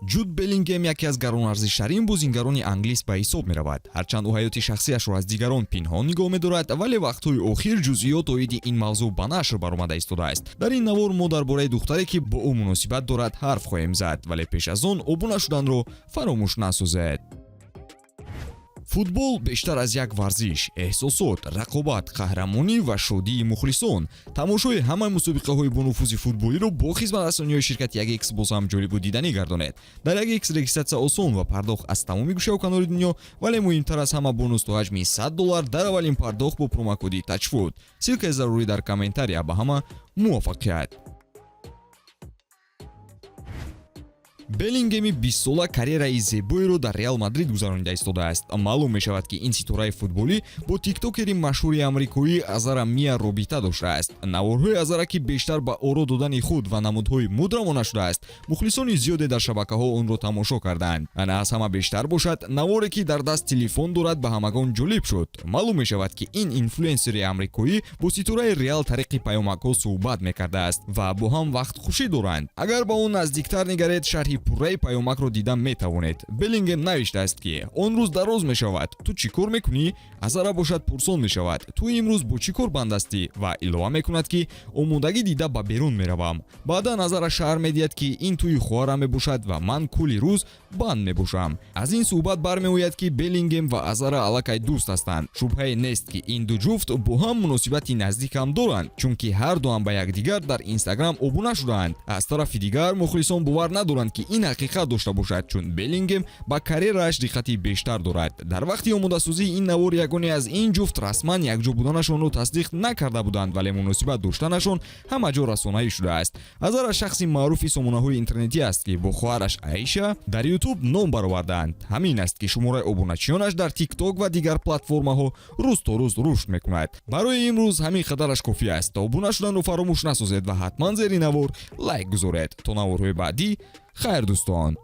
Ҷуд Беллингем яке аз гаронарзиштарин бозингарони англис ба ҳисоб меравад. Ҳарчанд ӯ ҳаёти шахсиашро аз дигарон пинҳон нигоҳ медорад, вале вақтҳои охир ҷузъиёт оиди ин мавзӯъ ба нашр баромада истодааст. Дар ин навор мо дар бораи духтаре, ки бо ӯ муносибат дорад, ҳарф хоҳем зад, вале пеш аз он обуна шуданро фаромӯш насозед. Футбол бештар аз як варзиш, эҳсосот, рақобат, қаҳрамонӣ ва шодии мухлисон. Тамошои ҳамаи мусобиқаҳои бонуфузи футболиро бо хизматрасониҳои ширкати 1X боз ҳам ҷолибу диданӣ гардонед. Дар 1X регистратсия осон ва пардохт аз тамоми гӯшаву канори дунё, вале муҳимтар аз ҳама, бонус то ҳаҷми 100 доллар дар аввалин пардохт бо промокоди TAJFUT. Ссылкаи зарурӣ дар комментария. Ба ҳама муваффақият! Беллингеми 20-сола карьераи зебоеро дар Реал Мадрид гузаронида истодааст. Маълум мешавад, ки ин ситораи футболӣ бо тиктокери машҳури амрикоӣ Азара Мия робита доштааст. Наворҳои Азара, ки бештар ба оро додани худ ва намудҳои муд равона шудааст, мухлисони зиёде дар шабакаҳо онро тамошо кардаанд. Ана аз ҳама бештар бошад, наворе, ки дар даст телефон дорад, ба ҳамагон ҷолиб шуд. Маълум мешавад, ки ин инфлюенсери амрикоӣ бо ситораи Реал тариқи паёмакҳо суҳбат мекардааст ва бо ҳам вақтхушӣ доранд. Агар ба он наздиктар нигаред, шарҳи пурраи паёмакро дида метавонед. Беллингем навиштааст, ки он рӯз дароз мешавад, ту чӣ кор мекунӣ? Азара бошад, пурсон мешавад: ту имрӯз бо чӣ кор банд ҳастӣ? Ва илова мекунад, ки омодагӣ дида ба берун меравам. Баъдан Азара шарҳ медиҳад, ки ин тӯи хоҳарам мебошад ва ман кулли рӯз банд мебошам. Аз ин суҳбат бармеояд, ки Беллингем ва Азара аллакай дӯст ҳастанд. Шубҳае нест, ки ин ду ҷуфт бо ҳам муносибати наздик ҳам доранд, чунки ҳардуам ба якдигар дар Инстаграм обуна шудаанд. Аз тарафи дигар, мухлисон бовар надоранд, ки ин ҳақиқат дошта бошад, чун Беллингем ба карьерааш диққати бештар дорад. Дар вақти омодасозии ин навор ягоне аз ин ҷуфт расман якҷо буданашонро тасдиқ накарда буданд, вале муносибат доштанашон ҳама ҷо расонаӣ шудааст. Азара шахси маъруфи сомонаҳои интернетӣ аст, ки бо хоҳараш Аиша дар Ютуб ном баровардаанд. Ҳамин аст, ки шумораи обуначиёнаш дар Тикток ва дигар платформаҳо рӯз то рӯз рушд мекунад. Барои имрӯз ҳамин қадараш кофӣ аст. Обуна шуданро фаромӯш насозед ва ҳатман зери навор лайк гузоред. То наворҳои баъдӣ, хайр, дӯстон.